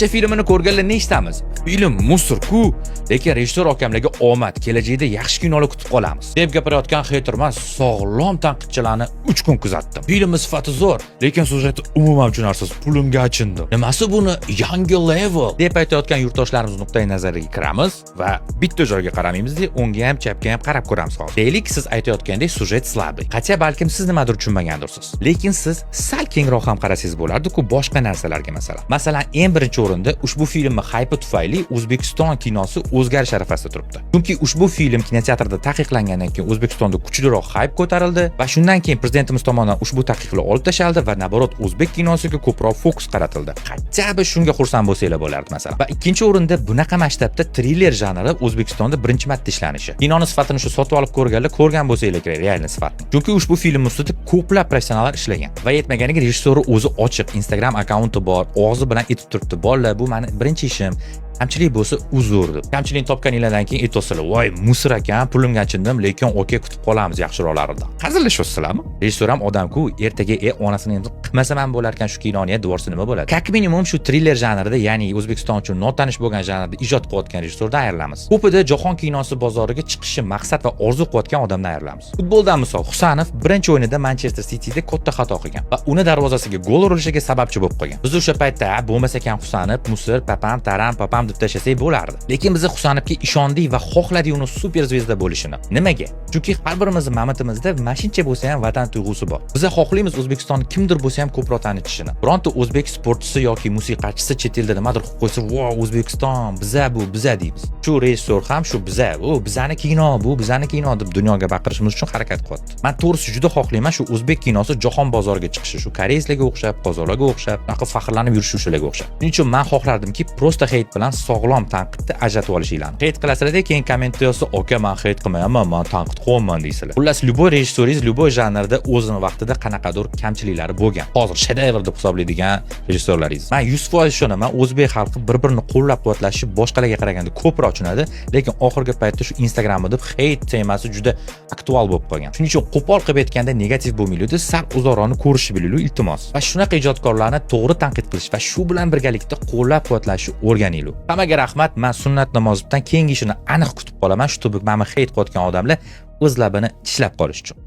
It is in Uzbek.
Archa filmini ko'rganlar nechtamiz? Film мусор-ku, lekin rejissor akamlarga omad, kelajakda yaxshi kinolar kutib qolamiz, deb gapirayotgan хейтер man sog'lom tanqidchilarni 3 kun kuzatdim. Filmni sifati zo'r, lekin syujeti umuman tushunarsiz, pulimga achindim. Nimasi buni yangi level deb aytayotgan yurtdoshlarimiz nuqtai nazariga kiramiz va bitta joyga qaramaymizda, o'ngga ham, chapga ham qarab ko'ramiz hozir. Deylik, siz aytayotgandek syujet слабый. Qancha balkim siz nimadir tushunmagandirsiz. Lekin siz sal kengroq ham qarasangiz bo'lardi-ku boshqa narsalarga masalan. Masalan, eng birinchi o'rinda ushbu filmni haypi tufayli O'zbekiston kinosi o'zgarish arafasida turibdi. Chunki ushbu film kinoteatrda taqiqlangandan keyin O'zbekistonda kuchliroq hayp ko'tarildi va shundan keyin prezidentimiz tomonidan ushbu taqiqlar olib tashlandi va, наоборот, o'zbek kinosiga ko'proq fokus qaratildi. Хотя бы shunga xursand bo'lsanglar bo'lardi masalan. Va ikkinchi o'rinda bunaqa masshtabda triller janri O'zbekistonda birinchi marta ishlanishi. Kinoni sifatini shu sotib olib ko'rganlar ko'rgan bo'lsanglar kerak реальный sifatni. Chunki ushbu film ustida ko'plab professionallar ishlagan. Va yetmaganiga rejissyori o'zi ochiq Instagram akkaunti bor, og'zi bilan aytib turibdi: "Bolalar, bu mani birinchi ishim. Kamchilik bo'lsa, uzr", deb. Kamchilikni topganinglardan keyin aytyapsizlar: "Voy, мусор ekan, pulimga achindim, lekin okey, kutib qolamiz yaxshiroqlaridan." Hazillashyapsizlarmi? Rejissyor ham odam-ku, ertaga onasini endi qilmasam ham bo'lar ekan shu kinoni, devorsa nima bo'ladi? Как minimum shu triller janrida, ya'ni O'zbekiston uchun notanish bo'lgan janrda ijod qilayotgan rejissyordan ayrilamiz. Ko'pida jahon kinosi bozoriga chiqishi maqsad va orzu qilayotgan odamdan ayrilamiz. Futboldan misol, Husanov birinchi o'yinida Manchester Cityda katta xato qilgan va uni darvozasiga gol urilishiga sababchi bo'lib qolgan. Biz o'sha paytda bo'lmasa ekan Husanov, мусор, papam, taram, papam deb tashlasak bo'lardi. Lekin biz Husanovga ishondik va xohladik uni супер звезда bo'lishini. Nimaga? Chunki har birimizni mamitimizda mashincha bo'lsa ham vatan tuyg'usi bor. Biz xohlaymiz O'zbekistonni kimdir bo'lsa ham ko'proq tanitishini. Bironta o'zbek sportchisi yoki musiqachisi chet elda nimadir qilib qo'ysa, "Vo, O'zbekiston, biza bu, biza" deymiz. Shu rejissyor ham shu biza, bu bizani kino, bu bizani kino deb dunyoga baqirishimiz uchun harakat qilyapti. Men to'g'risi juda xohlayman shu o'zbek kinosi jahon bozoriga chiqishi, shu koreyslarga o'xshab, qozoqlarga o'xshab, unaqa faxrlanib yurishi o'shalarga o'xshab. Shuning uchun men xohlardimki, просто хейт bilan sog'lom tanqidni ajratib olishinglarni. Хейт qilasizlarda, keyin kommentda yozsa, "Aka, men хейт qilmayapman, men tanqid qilyapman", deysizlar. Xullas, любой rejissyoringiz любой janrda o'zini vaqtida qanaqadir kamchiliklari bo'lgan. Hozir shedevr deb hisoblaydigan rejissyorlaringiz. Men 100% ishonaman, o'zbek xalqi bir-birini qo'llab-quvvatlashi boshqalarga qaraganda ko'proq tushunadi, lekin oxirgi paytda shu Instagramda deb хейт temasi juda aktual bo'lib qolgan. Shuning uchun qo'pol qilib aytganda negativ bo'lmaydi, sal uzoqroqni ko'rishni bilinglar, iltimos. Va shunaqa ijodkorlarni to'g'ri tanqid qilish va shu bilan birgalikda qo'llab-quvvatlashni o'rganinglar. Hammaga rahmat. Men Sunnat Namozovdan keyingi ishini aniq kutib qolaman, чтобы mana хейт qilayotgan odamlar o'z labini tishlab qolish uchun.